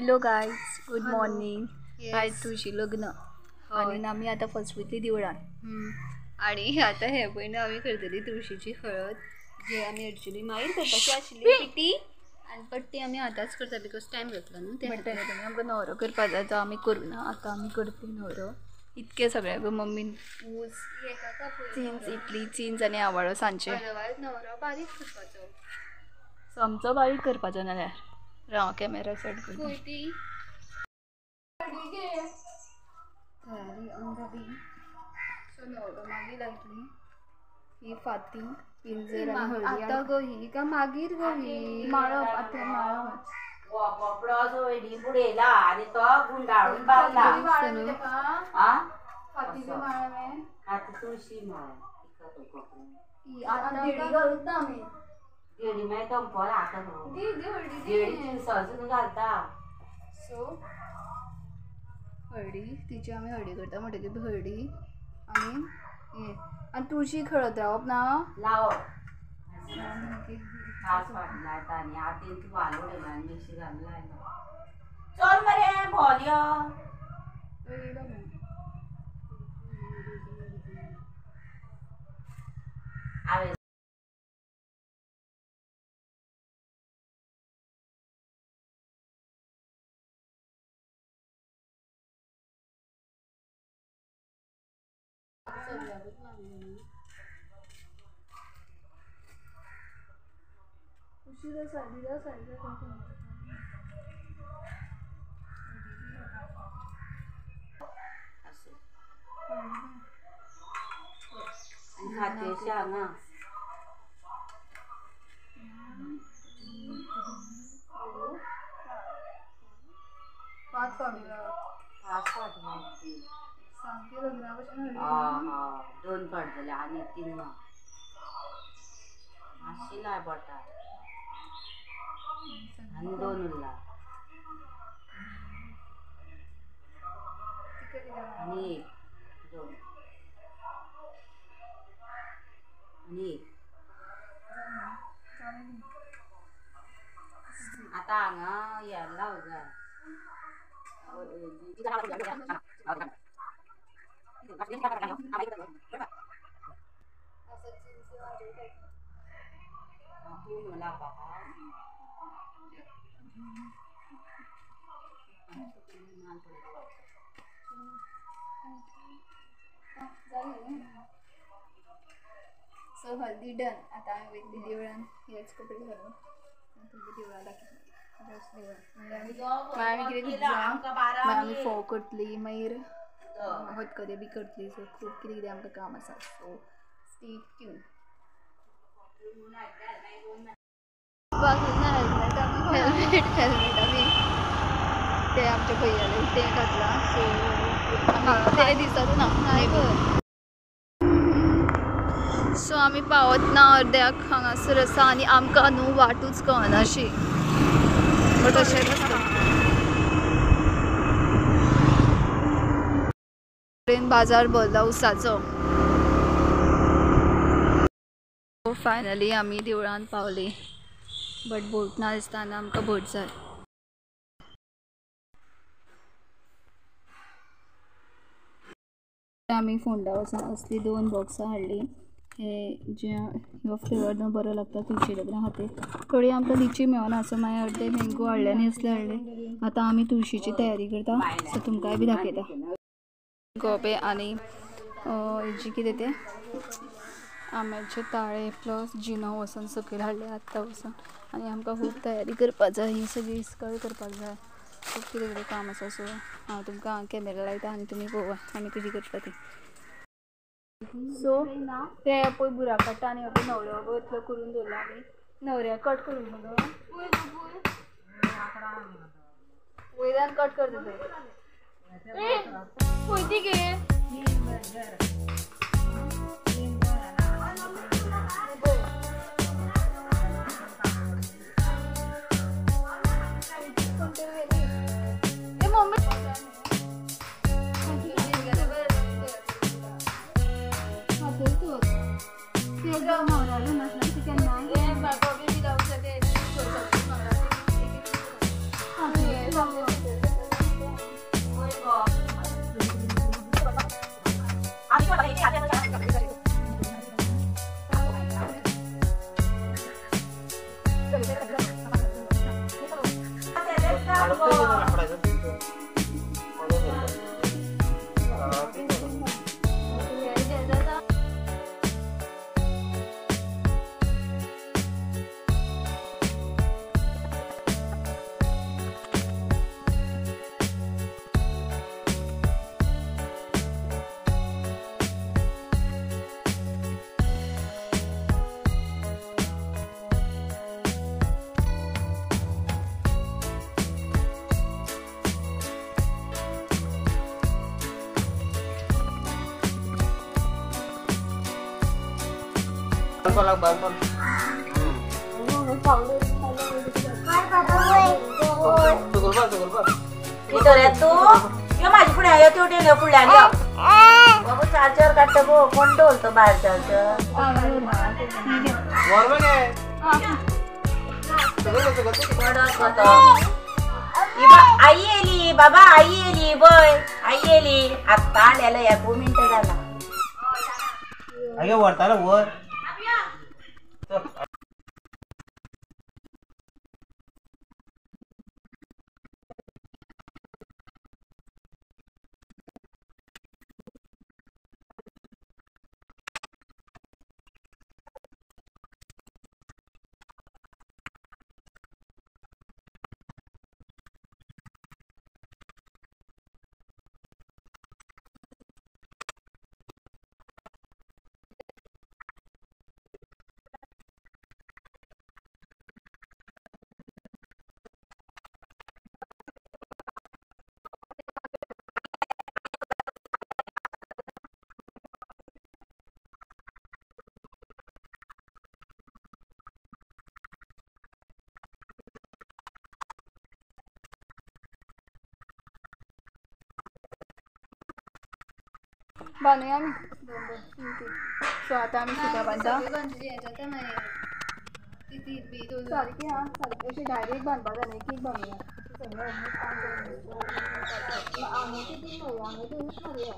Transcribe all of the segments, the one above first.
Hello guys, good morning. आयज तुळशी लग्न आनी आमी आतां फर्स्ट वयतली देवळान आनी आतां हे पयलीं आमी करतली तुळशीची हळद, जे आमी एक्चुली मागीर करपाची आशिल्ली पिटी आनी बट ती आमी आतांच करता because time जातलो न्हू ते खातीर. आमकां न्हवरो करपा जाय तो आमी करुना, आतां आमी करतली न्हवरो. इतकें सगळें मम्मीन ऊस चिंच इतली चिंच आनी आवाळो सांजचे न्हवरो बारीक करपाचो, समचो बारीक करपाचो नाल्यार राव कॅमेरा सेट करता. तयारी ऑन the way. सो न्हवरो मागीर लायतली ही फाती पिंजर आनी हळदी. आतां गो ही का मागीर गो ही माळप, आतां माळप. कपडो वयली बुडयला आनी तो गुंडाळून बांदला. फाती तुळशी माळ देडी मागीर दंपोर आतां देडी चिंचो घालता. सो हळदी तिची आमी हळदी करता म्हणटकीर हळदी आनी हें आनी तुळशीक हळद लावप ना लावप पांच फावटी लायता आनी आतां तूं वाल उडयला आनी मिक्सी घालून लायना. चल मरे भोंवन यो. हांवें फातयेशें हांगा पांच फावटी पांच फावटी लायतली. सामकें लग्ना भशेन. दोन फावट जाले आनी तीन ना मातशी लाय बोटार आनी दोन उरला आनी एक दोन आनी एक. आतां हांगा हें लावं जाय. तूं लावपाक सो हळदी डन. आतां आमी वयतली देवळान हेच कपडे घालून तुमकां देवळां दाखयता. मागीर आमी कितें करतली, मागीर आमी फोव करतली, मागीर हतकते बी करतली. सो खूब कितें कितें आमकां काम आसा. So stay tune. Helmet आमी हेल्मेट हेल्मेट आमी ते आमच्या भैयाले तें घातलां. सो ते दिसत ना. सो आमी पावत ना अर्द्याक हांगासर आसा आनी आमकां न्हू वाटूच कळना अशी, बट अशेंच आसता. बाजार भरला उसाचो. फायनली आमी देवळान पावली, बट बोट ना दिसता आनी आमकां बोट जाय. आमी फोंडा वचून असली दोन बॉक्सां हाडली. हे जे हो फ्लेवर न्हू बरो लागता तुळशी लग्ना खातीर. थोडी आमकां लिची मेळना, सो मागीर अर्दे मँगो हाडले आनी असले हाडले. आतां आमी तुळशीची तयारी करता, सो तुमकांय बी दाखयता. गोबे आनी हेजी कितें तें आंब्याचे ताळे प्लस जिनो वचून सकयल हाडले आत्तां वचून. आनी आमकां खूब तयारी करपाक जाय, ही सगळी इस्कळ करपाक जाय, खूब कितें कितें काम आसा. सो हांव तुमकां कॅमेरा लायता आनी तुमी पळोवा आमी कशी करता ती. सो ते पळय बुराक काडटा आनी पळय न्हवरो इतलो करून दवरला आमी. न्हवऱ्याक कट करूं मगो वयल्यान कट करता थंय. पळय गे मम्मी Thank you. तू यो माझी फुडें यो तेवटेन यो फुडल्यान यो बाबू चार्जर काडटा गो कोण दवरतो भायर चार्जर आई येली बाबा आई येली बय आई येली आत्ता आलेलो 1 मिनटं झाला अगे वरतालो वर बांदूया आमी सो आतां आमी सुद्दां बांदता सारकी आहा सारकी अशी डायरेक्ट बांदपा जाय एक एक बांदूया हांगा तितून मारया हांगा थंयूच मारया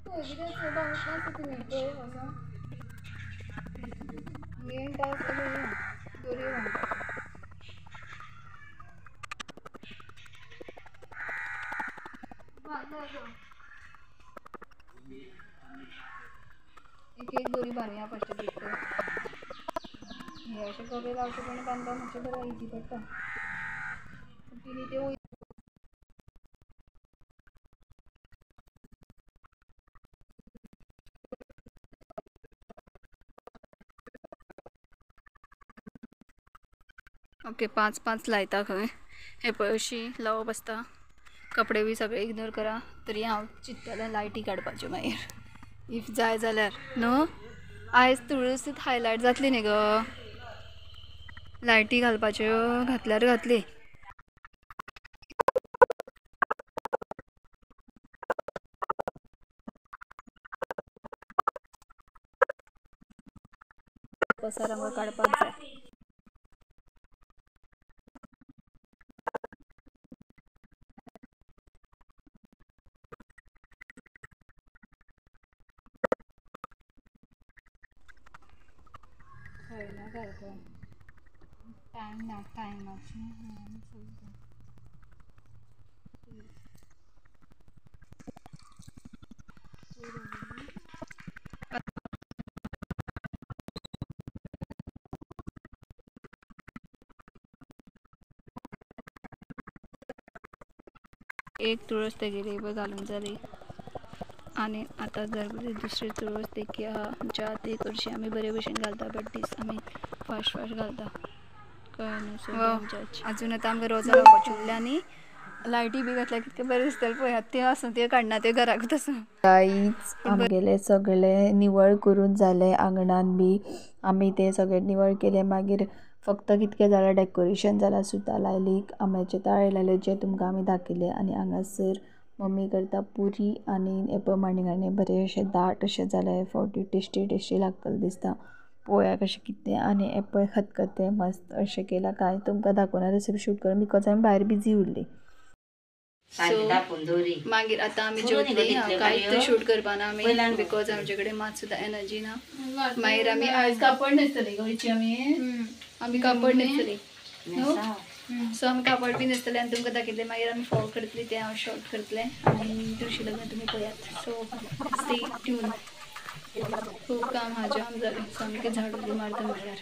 थंय कितें बांदूंक ना तितून पळय वचोन मेन टास्क दोरयो बांदपाक. एक एक दोरी बांदूया फस्ट भितर हे अशें गवे लावचे पण बांदपाक मातशें बरें इजी पडटा तिनी ते ओके 5 5 लायता खंय हे पळय अशी लावप आसता. कपडे बी सगळे इग्नोर करा तरी हांव चिंततालें लायटी काडपाच्यो मागीर if जाय जाल्यार न्हू आयज तुळस हायलायट जातली न्ही गो लायटी घालपाच्यो घातल्यार घातली. पसार आमकां काडपाक जाय. टायम ना टायमाची एक तुळस तेगेली पळय घालून जाली आनी आतां जर दुसरी तुळस देखी आहा आमच्या ती कर्शी आमी बरे भशेन घालता बट these आमी फास्ट फास्ट घालता कळ्ळें. अजून आतां आमकां रोजां लावपाची उरल्या आनी लायटी बी घातल्या कितकें बरें दिसतलें पळयात त्यो आसूं त्यो काडना त्यो घराकूच आसूं. गाईज आमगेलें सगळें निवळ करून जालें आंगणान बी आमी तें सगळें निवळ केलें. मागीर फक्त कितकें जालां डेकोरेशन जालां सुतां लायली आंब्याचे ताळे लायले जे तुमकां आमी दाखयले. आनी हांगासर मम्मी करता पुरी आनी हें पळय मणगणें बरें अशें दाट अशें जालें हे फावटी टेस्टी टेस्टी लागतलें दिसता पळोवया कशें कितें. आनी हें पळय खतखतें मस्त अशें केलां कांय तुमकां दाखोवना रेसिपी शूट करून because आमी भायर बिजी उरली. मागीर आतां आमी जेवतली कांयच शूट करपाना आमी because आमचे कडेन मात सुद्दां एनर्जी ना. मागीर आमी आयज कापड न्हेसतली गोंयची आमी आमी कापड न्हेसतली न्हू सो आमी कापड बी न्हेसतले आनी तुमकां दाखयतले. मागीर आमी फोव करतली तें हांव शॉर्ट करतलें आनी तुळशी लग्न तुमी पळयात. So stay tune. खूब काम आहा जाम जालें सामकें झाडू बी मारता म्हणल्यार.